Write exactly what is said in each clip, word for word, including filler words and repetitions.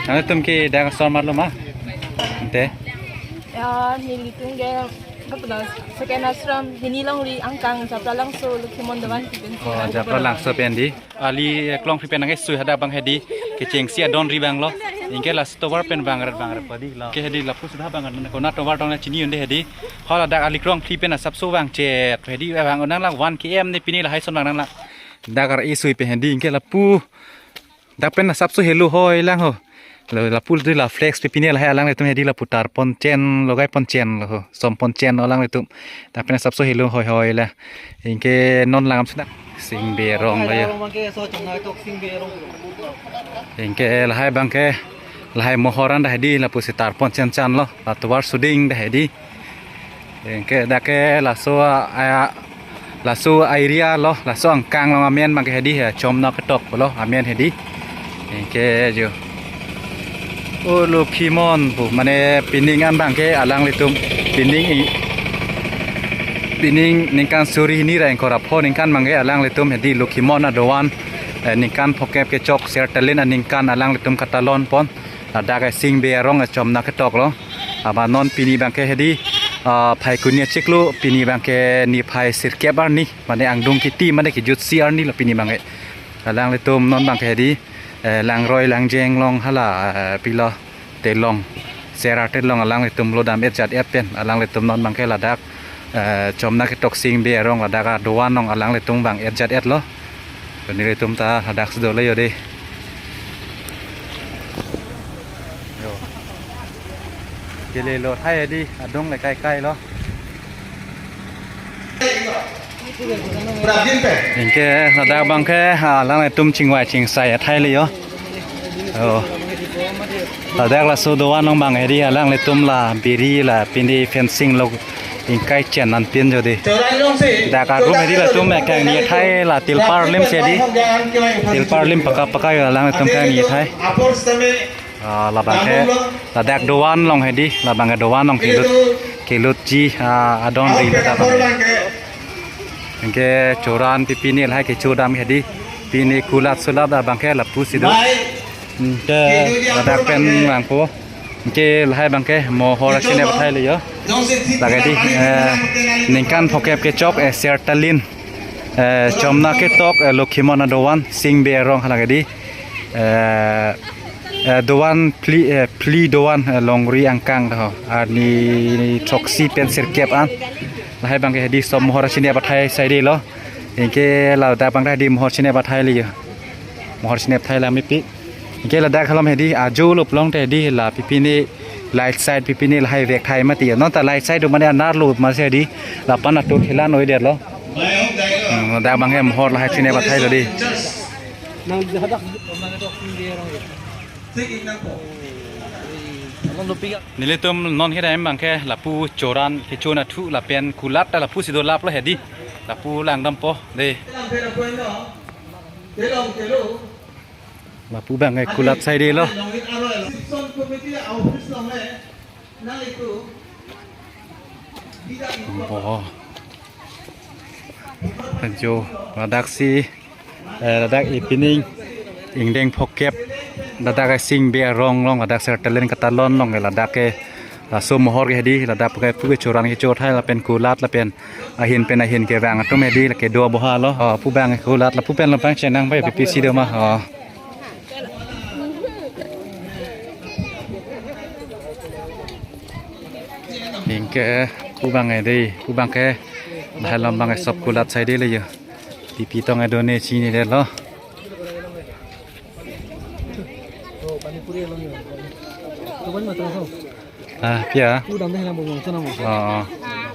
Nanglitum ke dak asor marlo ma? Ante? Ya, nelitum ke, apa, second ashram, hini longri angkang, Japralangso, Lokhimon Dovan, Tipen. Oh, Japralangso pen di. Ali, eh, Klongphli pen nangkesui hadak abang hedi. Kechengsi adon ri abang lo. Anke last tovar pen bang rat bang rat padi lo. Ke hedi lapu sudah bang rat kona tovar tong chini un-e hedi. Hala dak ali Klongphli pen asapso vangchet. Hedi vang un-e nanglang one K M ne pini lahai son vang nanglang. Dak ar-e sui pen hedi anke lapu. Dak pen asapso helo hoi lang ho. Lo lapu di la flex pi pini lahai alanglitum hedi lapu tarpon chen logai pon chen lo ho. Som pon chen lo alanglitum. Dak pen asapso helo hoi hoi la. Anke non langdam sina. Singbe arong lo ya. Anke lahai abang ke lahai mohor an dak hedi lapusi tarpon chen chan lo. La tovar suding dak hedi. Anke dak ke laso a, a, laso area lo, laso angkang lo amen abang ke hedi he, Chomna Ketok lo amen hedi. Anke jo. O Lokhimon pu, mane pining an abang ke alanglitum pining i, pining ningkan suri hini ra ingkoi ra pho ningkan abang ke alanglitum hedi Lokhimon adovan, eh, ningkan phokep kechok Sertalin aningkan alanglitum katalon pon. Ladak ke Singbe arong, eh, Chomna Ketok lo. Aban non pini abang ke hedi, ah, Phaikuni achiklo, pini abang ke niphai sirkep arni, mane angdung kiti, mane kejutsi arni lo pini abang ke. Alanglitum non abang ke hedi, eh, langroi langjeng along hala, eh, pilo telong, sera telong alanglitum lodam et jat et pen, alanglitum non abang ke ladak, eh, Chomna Ketok Singbe arong ladak adovan along alanglitum vang et jat et lo. Nelitum ta hadak si dolo yo de. Yo. Kele lo thai di adung le kai kai lo. Anke ladak abang ke, ah, alanglitum chingvai chingsai athai le yo. Oh. Ladak laso dovan along abang hedi alanglitum la biri la pini fencing lo ingkai chen an pin jo de. Dak arum hedi latum ekang ni athai la tilpar lim si hedi. Tilpar lim paka paka yo alanglitum kang ni athai. Ah, labang ke ladak dovan along hedi, labang ke dovan along kelut, kelutji, ah, adon ri ladak abang ke. Anke choran pi pini lahai kecho dam hedi. Pini kulat sulat abang ke lapusi do. Anke ladak pen vangpo. Anke lahai abang ke mohor achinep athai le yo. Lake di, eh, ningkan phokep kechok, eh, Sertalin, eh, Chomna Ketok, eh, Lokhimon adovan, Singbe arong halake di. Eh, eh, dovan phli, eh, phli dovan, eh, longri angkang do. Arni throksi pen sirkep an. Lahai abang ke hedi som mohor achinep athai si dolo. Anke ladak abang ke hedi mohor chinep athai le yo. Mohor chinep athai la mipi. Anke ladak halom hedi ajo lo plong te hedi la pi pini light side pi pini lahai vek thai mati. Non ta light side mane anar lo masi hedi. Lapan atur hilan oi der lo. Hmm, ladak abang ke mohor lahai chinep athai lo di. Nelitum non ke dam abang ke lapu choran kecho nathu lapen kulat ta lapusi dolap lo hedi. Lapu langdampo de. Lapu abang ke kulat si dolo. Bo. Jo, ladak si, eh, ladak evening ingdeng phokep, ladak ke Singbe arong along, ladak Sertalin katalon along, ladak ke laso mohor ke hedi, ladak ke pu ke choran kecho athai lapen kulat lapen ahin pen ahin kevang atum hedi lake do boha lo. Oh, pu abang kulat lapu pen lo abang chenang pai P P C do ma. Oh. Anke pu abang ke dei, pu abang ke lahai along abang ke sop kulat si dolo yo. P P tong adone chini dolo. Ah, pia. Udam deh na bong, sana mo. Oh.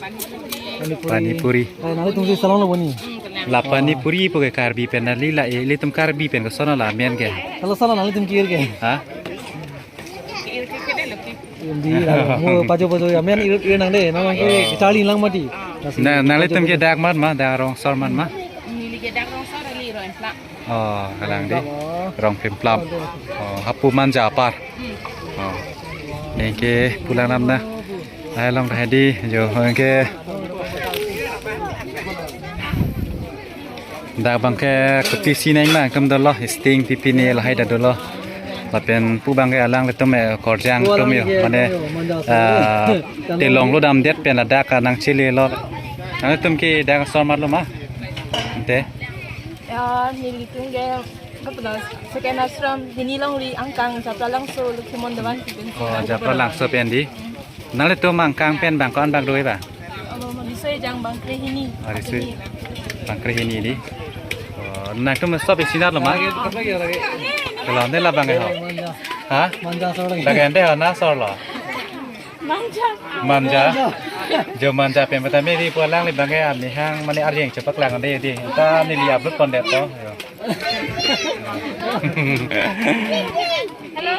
Pani puri. Pani puri. Ay, nangli tum si salon lo boni. La pani puri pu ke Karbi pen nangli la, eh, ilitum Karbi pen ke sana la men ke. Kalau sana nangli tum kir ke. Ha? Hindi, mo pajo pajo ya men ir ir nang de, nang ke charli lang mati. Na, nanglitum ke dak mat ma, dak rong sor mat ma. Neli ke dak rong sor, neli rong pla. Oh, kalang di. Rong Phimplap. Oh, hapu Manja apar. Oh. Anke pu langdam na. Lahai along hedi jo anke. Dak abang ke P P C neng nang kam dolo, sting P P ni lahai ta dolo. Lapen pu abangke alanglitum, eh, korjang atum yo, mane, ah, telong lo damdet pen ladak nangchele lo. Nanglitum ke dak asor mat lo ma? Ante? Ya, nelitum ke, apa dah, second ashram, hini longri angkang, Japralangso, Lokhimon Dewan, pen. Oh, Japralangso pen dei. Nanglitum angkang pen bang ko-an bang do-i ba? Oh, Riso Ejang bang krehini. Ah, Riso Ejang bang krehini dei. Oh, nangtum stop isi nat lo ma? Kalau ne labang ho. Ha? Manja asor lagi. Lagi ante ho, na asor lo. Manja. Manja. Jo Manja pen mata me dei pu alangli abangke amehang mane arjeng chepaklang dei dei. Ta neli upload pondet to. Yo.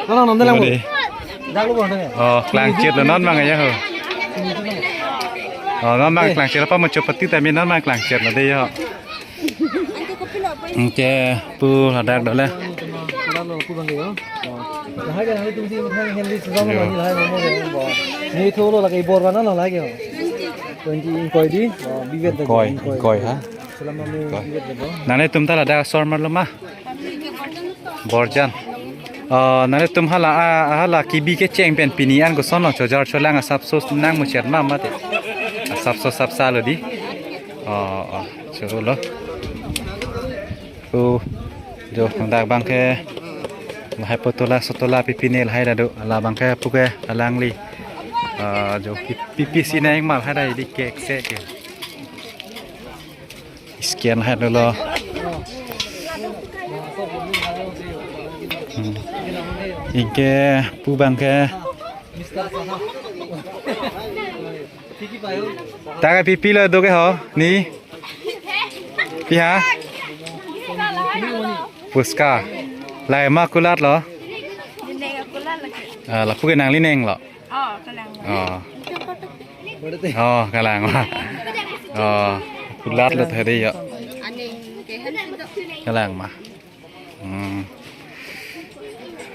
Hello, non dalam. Mode. Dak lo bang. Oh, klangchir lo non abang ya ho. Oh, non abang klangchir apa mucho peti tapi non abang klangchir lo dei yo. Oke, pu ladak dole. Dak lo pu abang yo. Lahai ke nanglitum si muthang henry sejong. Yo. Mani lahai momo ke bo. Ni tholo lagi bor mana lo lagi. Twenty ingkoi dei. Oh, bivet lagi. Ingkoi, ingkoi ha. Selama mu bivet lagi bo. Nanglitum ta ladak asor mat lo ma? Borjan. Ah, nanglitum hala, ah, hala kebi kecheng pen pini an koson lo, chojar cholang asapso nangmuchot ma mati. Asapso sapsa lo dei. Oh, oh, choro lo. Oh, jo dak abangke lahai po tola sotola pipine lahai ta do. Labangke puke alangli. Ah, jo pi-, pipisi nang mal lahai ta dei kek se ke. Scan lahai lo. Hmm. Anke pu abangke. Dak ke pipi lo do ke ho, ni? Pi ha? Puska. Lahai ma kulat lo? Ah, lapu ke nanglining lo. Oh, kalang. Oh. Oh, kalang ma. Oh, kulat lo tadi ya. Kalang ma. Hmm.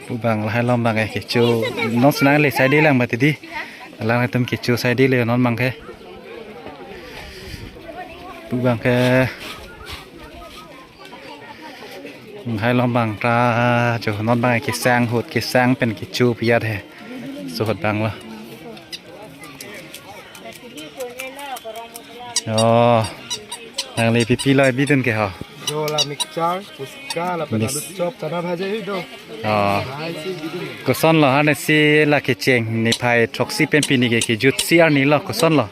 Pu abang lahai along abang eh kecho. Non si nangle saide lang mati dei. Alanglitum kecho saide le non abangke. Pu abangke. Lahai along abang ta jo non abang kesang ahut kesang pen kecho pi-at he. So ahut abang lo. Oh. Nangli pipi lo bidun ke ho. Jo la mixture, puska, lapen mix. Alu chop, chana bhaji hi do. Oh. Lahai si bidun. Koson lo hane si la kecheng niphai throksi pen pini ke kejutsi arni lo koson lo.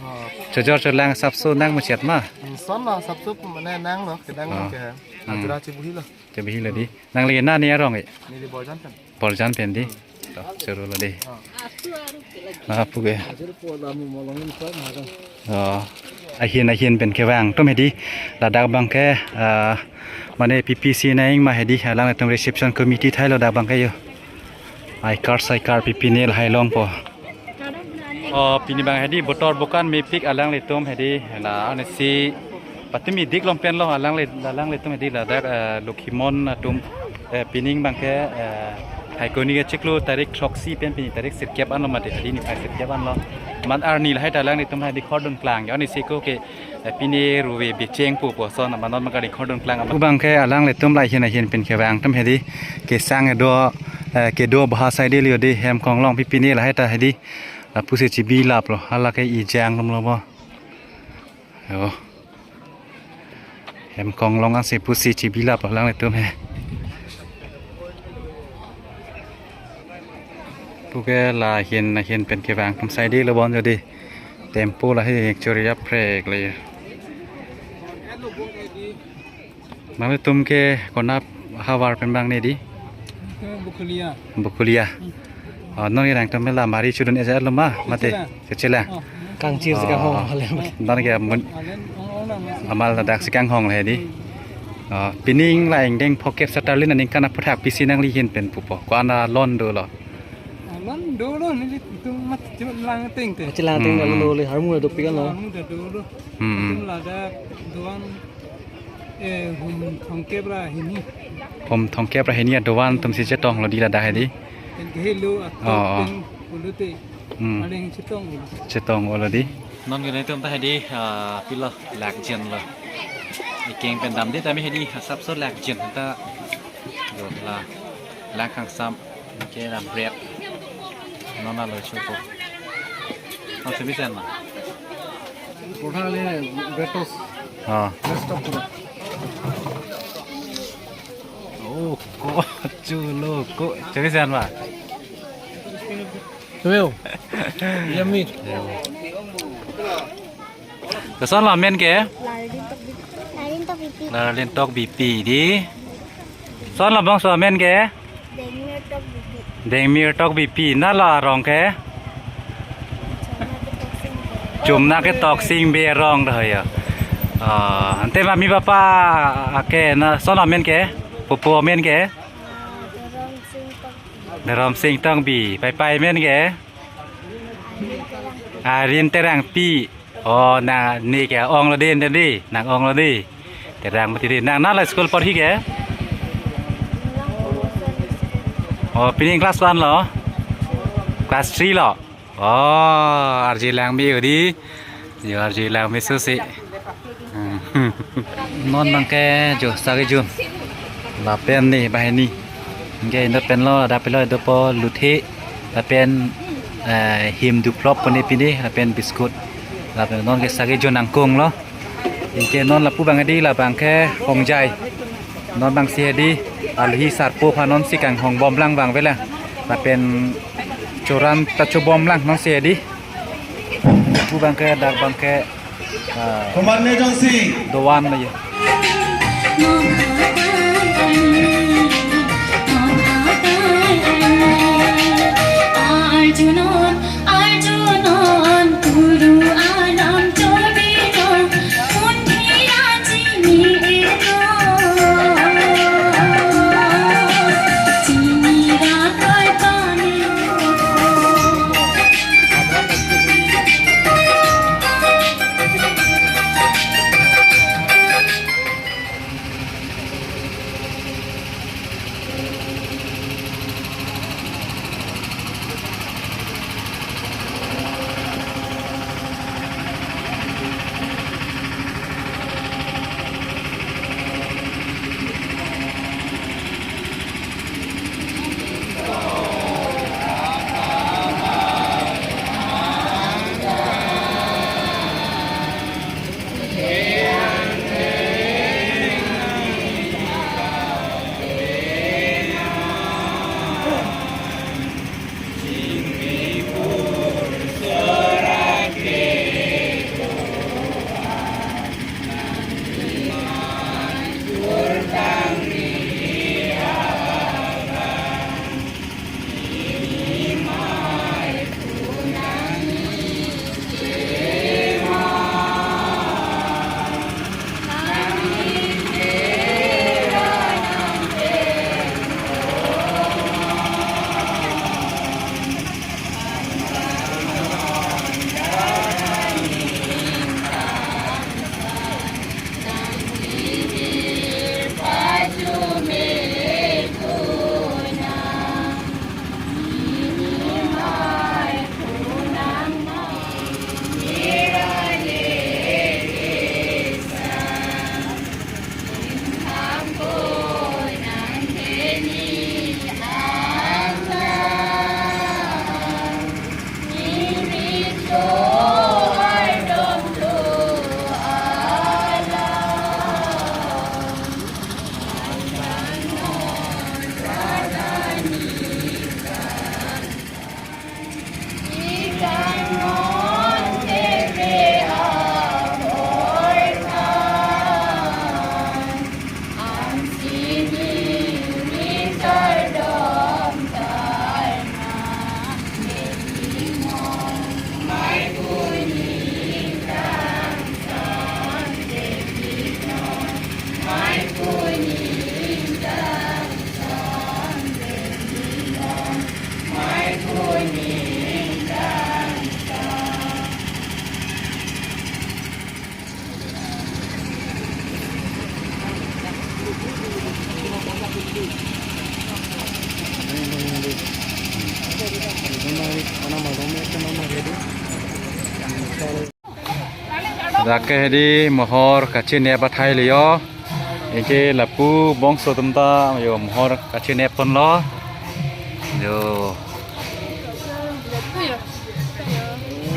Oh. Chojor cholang asapso nangmuchot ma? Koson lo asapso mane nang lo, kedang lo ke. Hmm. Ajra chibuhi lo. Chibuhi lo dei. Nangli na ne arong e? Neli Borjan pen. Borjan pen dei. To, choro lo dei. Ah, puke. Oh, ahin ahin pen kevang atum hedi. Ladak abangke, ah, mane P P C nang ma hedi. Alanglitum reception committee thai lo dak abangke yo. I-card, I-card pipine lahai longpo. Oh, pini abang hedi botor bokan mepik alanglitum hedi la ansi patumi dik longpen lo alangli, alanglitum hedi ladak, eh, Lokhimon atum, eh, pining abangke, eh, Phaikuni kechiklo tarik throksi pen pini tarik sirkep an lo mati hedi niphai sirkep an lo. Mat arni lahai ta alanglitum hedi khordun klang. Ansi ko ke Eh, pine ruve becheng pu puson aman non makari khordun klang aman. Pu abangke alanglitum la ahin ahin pen kevang atum hedi kesang kedo, eh, kedo baha saide lo dei hem konglong pipine lahai ta hedi. Lapusi chibi lap lo hala ke ejang atum lo bo. Yo. Hem konglong ansi pusi chibi lap lo alanglitum he. Puke la ahin ahin pen kevang atum saide lo bon jodi. Tempo lahai chori aprek le. Nanglitum ke konat havar pen abang ne dei? Ke Bokolia. Bokolia. Hmm. Oh, non ke nangtum la mari chodun ejat lo ma, mate. Kechela. Kechela. Oh. Kangchir si kanghong. Oh. Halen. Non ke mun-, halen, oh, oh, nang. Amal ladak si kanghong le dei. Hmm. Oh, pining la ingdeng phokep satarlin aningkan aphuthak pisi nangli ahin pen pupo. Ko-an alon dolo. Alon dolo nelitum mat chelang ateng te. Chelang ateng, hmm, dolo le harmu dopik an lo. Harmu dolo. Hmm. Atum ladak doan, eh, hum thomkep ra hini. Hum thomkep ra hini adoan atum si chetong lo dei ladak hedi. Pen kehelo atum, oh, oh, pen pulote. Hmm. Aling chetong lo. Chetong lo dei. Non ke nangtum ta hedi, ah, pilo lakjen lo. Ikeng pen damde tame hedi asapso lakjen ta. Yo la. Lang kangsam, ke la bread. Non alo chopo. Ang sabi sen ma? Portha le bread toast. Oh. Bread toast pura. Oh, ko chulo ko. Sabi sen ma? Tumeo. Yummy. Koson lo amen ke? Lalin Tokbipi. Lalin Tokbipi. Lalin Tokbipi dei. Koson lo bangso amen ke? Dengmir Tokbipi. Dengmir Tokbipi. Na lo arong ke? Chomna Ketoksingbe. Chomna Ketoksingbe arong dah ya. Ah, ante mami papa ake na koson lo amen ke? Pupu amen ke? Ah, Dhorom Sing Tokbi. Dhorom Sing Tokbi. Paipai amen ke? Arin Terangpi. Oh, nang ne ke ong lo dei, dei, nang ong lo dei. Terang mati dei. Nang na la school porhi ke? Oh, pini class one lo? Class three lo? Oh, arje lang me dei. Yo arje lang me susi. Hmm. Non bangke jo sagi jun. Lapen ne banghini. Ke indo pen lo, ada pen lo, indo po luthe. Lapen, eh, him duplop pone pine, lapen biscuit. Lapen non ke sagi jun angkung lo. Anke non lapu bang dei, la bangke hongjai. Non bangsi dei, alohi sarpo aphan non si kanghong bomlang bang avelang. Lapen choran ta chobomlang non si dei. Lapu bangke dak bangke, ah, Komatne jongsi doan lo ya. Arjunon, arjunon, kuru alam chobino, undhi aji ni eno, chini ra koi pani. Dak ke dei mohor kachinep athai lo yo. Anke lapu bangso atum ta yo mohor kachinep ponlo. Jo.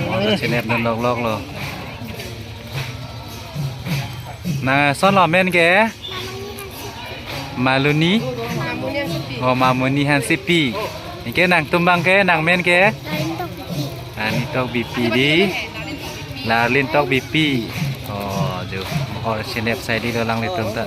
Mohor chinep dun loklok lo. Nang kosonlo amen ke? Maluni? O, Mamuni Hansepi. Anke nangtum abang ke, nangmen ke? Lalitok Beypi. Lalitok Beypi dei. Lalitok Beypi. O, jo. Mohor chinep sai dei lo alanglitum ta.